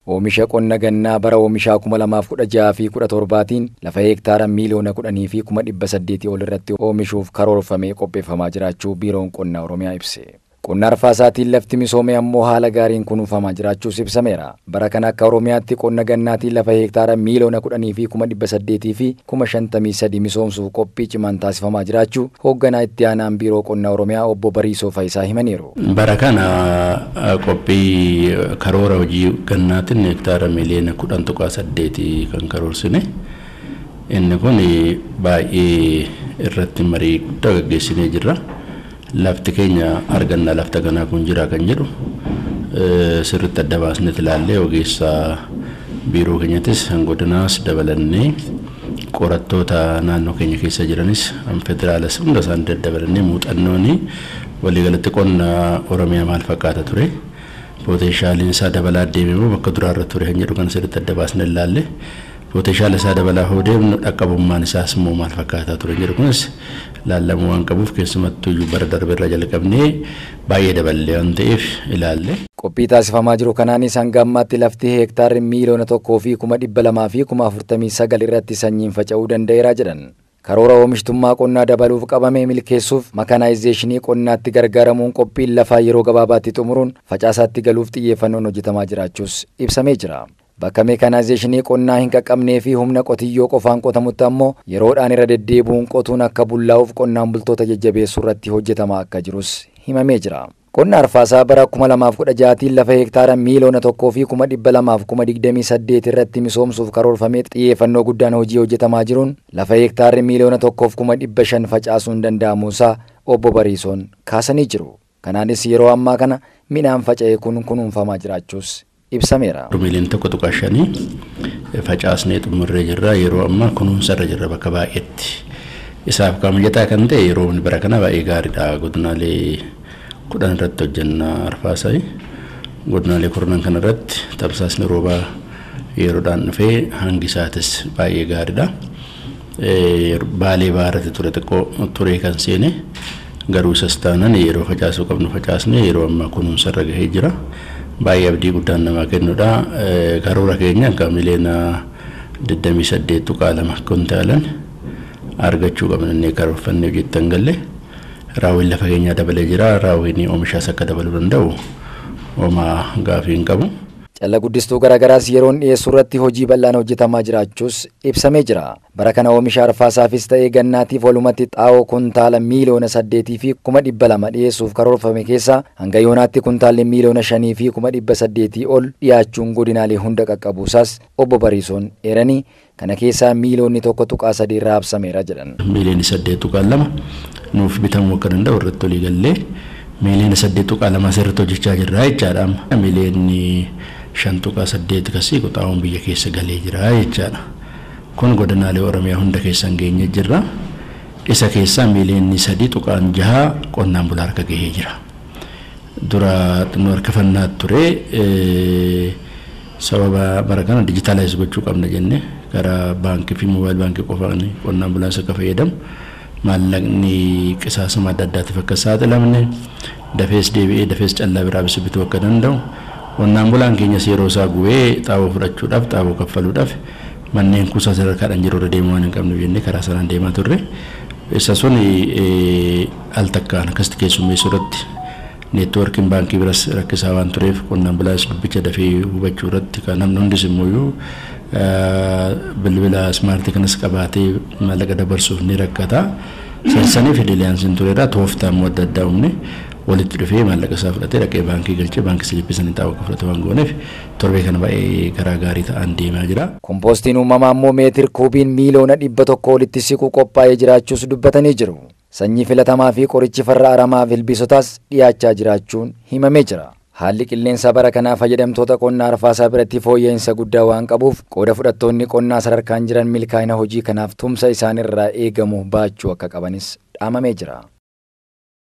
Oomisha qonna gannaa bara oomishaa 2016 fi 17tiin lafa heektaara miiliyoona 10 fi 800,000 ol irratti oomishuuf karoorfamee qopheeffamaa jiraachuu Biiroon Qonnaa Oromiyaa ibse. Qonna arfaasaatiin lafti misoome ammoo haala gaariin kunuunfamaa jiraachuus ibsameera. Bara kana akka Oromiyaatti qonna gannaatiin lafa heektaara miiliyoona 10 fi 800,000 fi 53,000 misoomsuuf qophii cimaan taasifamaa jiraachuu hoogganaa itti aanaan Biiroo Qonnaa Oromiyaa obbo Bariisoo Fayisaa himaniiru. Bara kana qophii karoora hojii gannaatiin heektaara miiliyoona 10.8 kan karoorsine. Inni kun baay'ee irratti marii guddaa gaggeessinee jirra. Lafti keenya argannaa lafta kanaa kun jira kan jedhu sirriitti adda baasnee ilaallee ogeessa biiroo keenyattis godinaas dabalannee qorattoota naannoo keenya keessa jiranis federaalas hunda isaanii daddabalannee muuxannoon waliigalatti qonna Oromiyaa maal fakkaata ture pooteenshaaliin isaa dabalaa deeme immoo bakka duraarra ture kan jedhu kan sirriitti adda baasnee ilaalle pooteenshaala isaa dabalaa hoo deemnu dhaqqabummaan isaas immoo maal fakkaataa ture jedhu kunis laallamuu waan qabuuf keessumattuu bara darbe irraa jalqabnee baay'ee daballee waan ta'eef ilaalle. Qophii taasifamaa jiru kanaanis hanga ammaatti lafti heektaarri miiliyoona 1 fi 200,000 fi 49,000 irratti sanyiin faca'uu danda'eera jedhan. Karoora oomishtummaa qonnaa dabaluuf qabame milkeessuuf makaanaayizeeshinii qonnaatti gargaaramuun qophiin lafaa yeroo gabaabaatti xumuruun facaasaatti galuuf xiyyeeffannoon hojjetamaa jiraachuus ibsamee jira. Bakka meekaanaayizeeshinii qonnaa hin qaqqabnee fi humna qotiyyoo qofaan qotamutti ammoo yeroodhaan irra deddeebi'uun qotuun akka bullaa'uuf qonnaan bultoota jajjabeessuu irratti hojjetamaa akka jirus himamee jira. Qonna arfaasaa bara 2016tiin lafa heektaara miiliyoona 1 fi 228,000 irratti misoomsuuf karoorfamee xiyyeeffannoo guddaan hojii hojjetamaa jiruun lafa heektaarri miiliyoona 1 fi 500,000 facaasuun danda'amuusaa obbo Bariisoon kaasanii jiru. Kanaanis yeroo ammaa kana midhaan faca'e kun kunuunfamaa jiraachuus ibsameera. Miiliyoona 1.5 facaasnee xumurree jirra. Yeroo ammaa kunuunsarra jirra bakka baay'eetti. Isaaf kan mijataa kan ta'e yeroo bara kana baay'ee gaariidha. Godinaalee 10 irratti hojjenna arfaasaa. Godinaalee 10 kana irratti tamsaasni roobaa yeroodhaan dhufee hangi isaatis baay'ee gaariidha. Baalee baarratti ture xiqqoo turee kan seene garuu isas taanaan yeroo facaasuu qabnu facaasnee yeroo ammaa kunuunsarra gahee jira. Baay'ee abdii guddaan namaa kennudha. Karoora keenya akka miiliyoona 28.2 kuntaalan argachuu qabna inni karoorfannee hojjettan galle. Raawwiin lafa keenyaa dabalee jira. Raawwiin oomishaas akka dabaluu danda'u homaa gaafii hin qabu. Calla guddistuu garaagaraas yeroon dhiyeessuu irratti hojii bal'aan hojjetamaa jiraachuus ibsamee jira. Bara kana oomisha arfaasaafis ta'ee gannaatiif walumatti xaa'oo kuntaala miiliyoona 8 fi 200,000 dhiyeessuuf karoorfame keessaa hanga yoonaatti kuntaalli miiliyoona 5 fi 800,000 ol dhiyaachuun godinaalee hunda qaqqabuusaas obbo Bariisoon eeranii kana keessaa miiliyoonni 1.3 raabsameera jedhan. Miiliyoonni 8.2 nuuf bitamuu akka danda'u irratti olii gallee miiliyoona 8.2 asirratti hojjechaa jirra jechaadha. Miiliyoonni 5.8 kasii xaa'oon biyya keessa galee jira jechaadha. Kun godinaalee Oromiyaa hunda keessan geenye jirra. Isa keessaa miiliyoonni 3.6 qonnaan bulaa harka gahee jira. Dura xinnoo harkifannaa ture sababa bara kana dijitaalaayiz gochuu qabna jenne karaa baankii fi moobaayil baankii qofaan qonnaan bulaan akka fayyadamu maallaqni qisaasama adda addaatiif akka saaxilamne dafees deebi'ee dafees callaa biraa bituu akka danda'u qonnaan bulaan keenyas yeroo isaa gu'ee xaa'oo fudhachuudhaaf xaa'oo kaffaluudhaaf manneen kuusaa sadarkaadhaan jiru irra deemuu waan hin qabne jennee karaa sanaan deemaa turre. Isa sun al takkaan akkasitti keessummeessuu irratti neetwoorkiin baankii biras rakkisaa waan tureef qonnaan bulaas dubbicha dafee hubachuu irratti kan namni hundis immoo bilbila ismaartii kanas qabaatee maallaqa dabarsuuf ni rakkata. Sansaniif hidiliyaansiin tureera tooftaa immoo adda addaa uumne walitti dhufee maallaqa isaa fudhatee dhaqee baankii galchee baankii silippii xaa'oo akka fudhatu waan gooneef torbee kana baay'ee karaa gaarii ta'an deemaa jira. Kompoostiin uumamaa immoo meetir kuubiin miiliyoona 100 olitti siqu qophaa'ee jiraachuus dubbatanii jiru. Sanyii filatamaa fi qorichi farra aramaa fi ilbiisotaas dhiyaachaa jiraachuun himamee jira. Haalli qilleensaa bara kanaa fayyadamtoota qonnaa arfaasaa biratti fooyya'insa guddaa waan qabuuf qooda fudhattoonni qonnaa sadarkaan jiran milkaa'ina hojii kanaaf tumsa isaanirraa eegamu baachuu akka qabanis dhaamamee jira.